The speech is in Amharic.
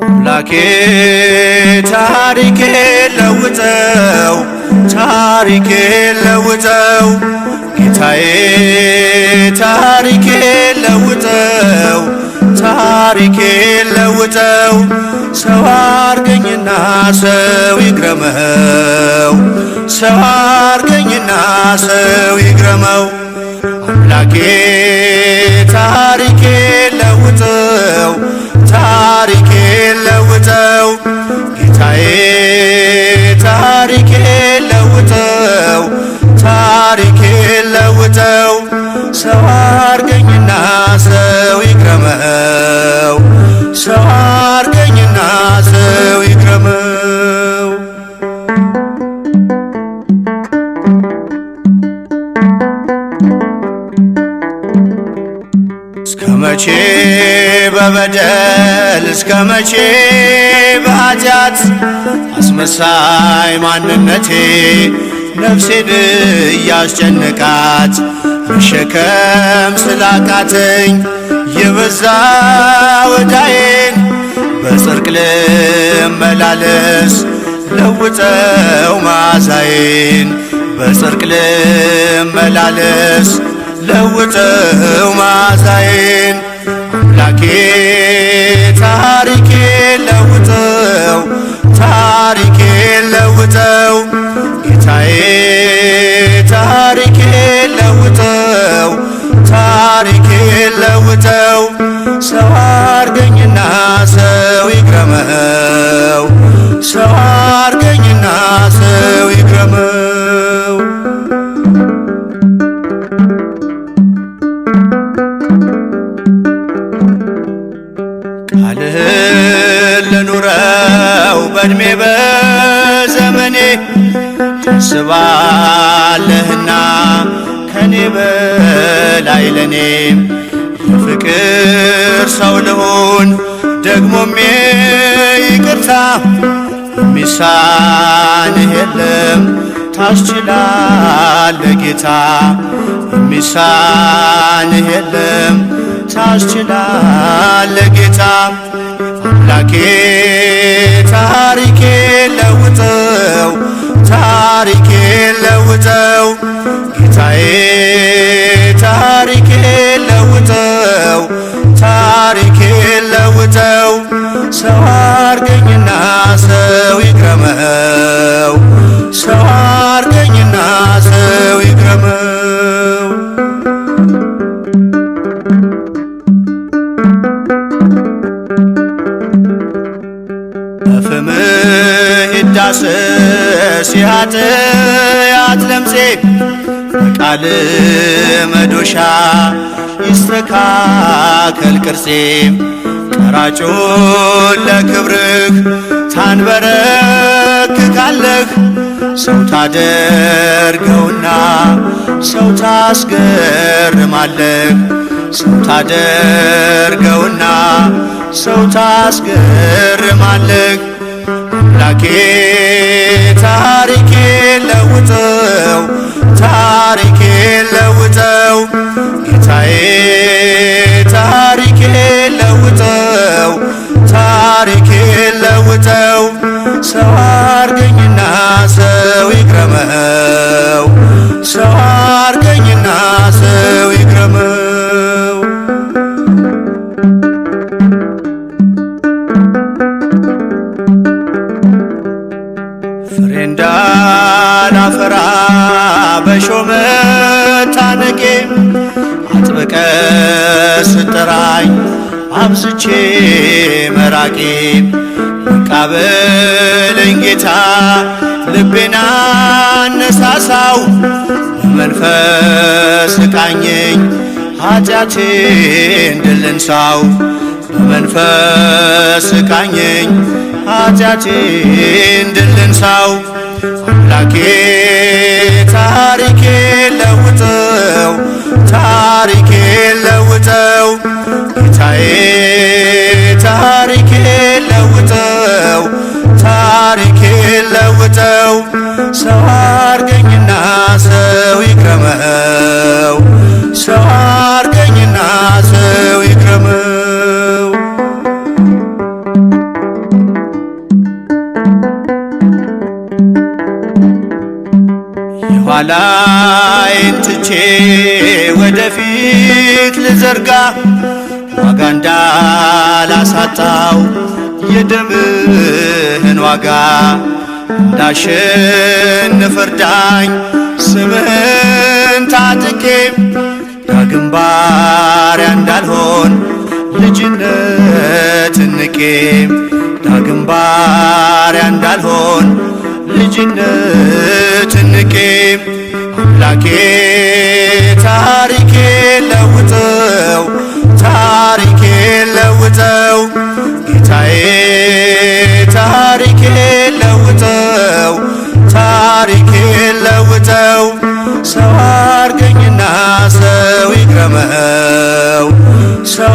አምላኬ ታሪኬን ለውጠው፣ ታሪኬን ለውጠው፣ ጌታዬ ታሪኬን ለውጠው፣ ታሪኬን ለውጠው። ሰው አርገኝና ሰው ይግረመው፣ ሰው አርገኝና ሰው ይግረመው። አምላኬ ታሪኬን ለውጠው፣ ታሪኬን ለውጠው፣ ጌታዬ ታሪኬን ለውጠው፣ ታሪኬን ለውጠው። ሰው አርገኝና ሰው ይግረመው፣ ሰው አርገኝና ሰው ይግረመው። እስከ መቼ በበደል፣ እስከ መቼ በኃጢአት፣ አስመሳይ ማንነቴ ነፍሴን እያስጨነቃት፣ መሸከም ስላቃተኝ የበዛ ወዳዬን፣ በጽድቅ ልመላለስ ለውጠው ማዛዬን፣ በጽድቅ ልመላለስ ለውጠው ማዛዬን። አምላኬ ታሪኬን ለውጠው፣ ታሪኬን ለውጠው፣ ጌታዬ ታሪኬን ለውጠው፣ ታሪኬን ለውጠው። ሰው አርገኝና ሰው ይግረመው፣ ሰው አርገኝና ሰው ይግረመው። ቃልህን ልኑረው በእድሜ በዘመኔ፣ ታስባለህና ከኔ በላይ ለኔ። የፍቅር ሰው ልሁን ደግሞም ይቅርታ፣ የሚሳንህ የለም ታስችላለህ ጌታ፣ የሚሳንህ የለም ታስችላለህ ጌታ። አምላኬ ታሪኬን ለውጠው፣ ታሪኬን ለውጠው፣ ጌታዬ ታሪኬን ለውጠው፣ ታሪኬን ለውጠው። ሰው አርገኝና ሰው ይግረመው፣ ሰው አርገኝና ሰው ይግረመው። በፍምህ ይዳሰስ የኃጢአት ለምጼ፣ በቃል መዶሻ ይስተካከል ቅርጼ። ቀራጩን ለክብርህ ታንበረክካለህ፣ ሰው ታደርገውና ሰው ታስገርማለህ፣ ሰው ታደርገውና ሰው ታስገርማለህ። አምላኬ ታሪኬን ለውጠው፣ ታሪኬን ለውጠው፣ ጌታዬ ታሪኬን ለውጠው፣ ታሪኬን ለውጠው። ሰው አርገኝና ሰው ይግረመው፣ ሰው አርገኝና ሰው ይግረመው። ፍሬ እንዳላፈራ በሾህ መታነቄ፣ አጥብቀ ስጠራኝ አብዝቼ መራቄ። በቃ በለኝ ጌታ ልቤን አነሳሳው፣ በመንፈስ ቃኘኝ ኃጢአቴን ድል ልንሳው፣ በመንፈስ ቃኘኝ ኃጢአቴን ድል ልንሳው። አምላኬ ታሪኬን ለውጠው፣ ታሪኬን ለውጠው፣ ወደፊት ልዘርጋ፣ ዋጋ እንዳላሳጣው የደምህን ዋጋ፣ እንዳሸንፍ እርዳኝ ስምህን ታጥቄ፣ ዳግም ባሪያ እንዳልሆን ልጅነት ንቄ፣ ዳግም ባሪያ እንዳልሆን ልጅነት ንቄ። አምላኬ ታሪኬን ለውጠው፣ ታሪኬን ለውጠው፣ ጌታዬ ታሪኬን ለውጠው፣ ታሪኬን ለውጠው። ሰው አርገኝና ሰው ይግረመው፣ ሰው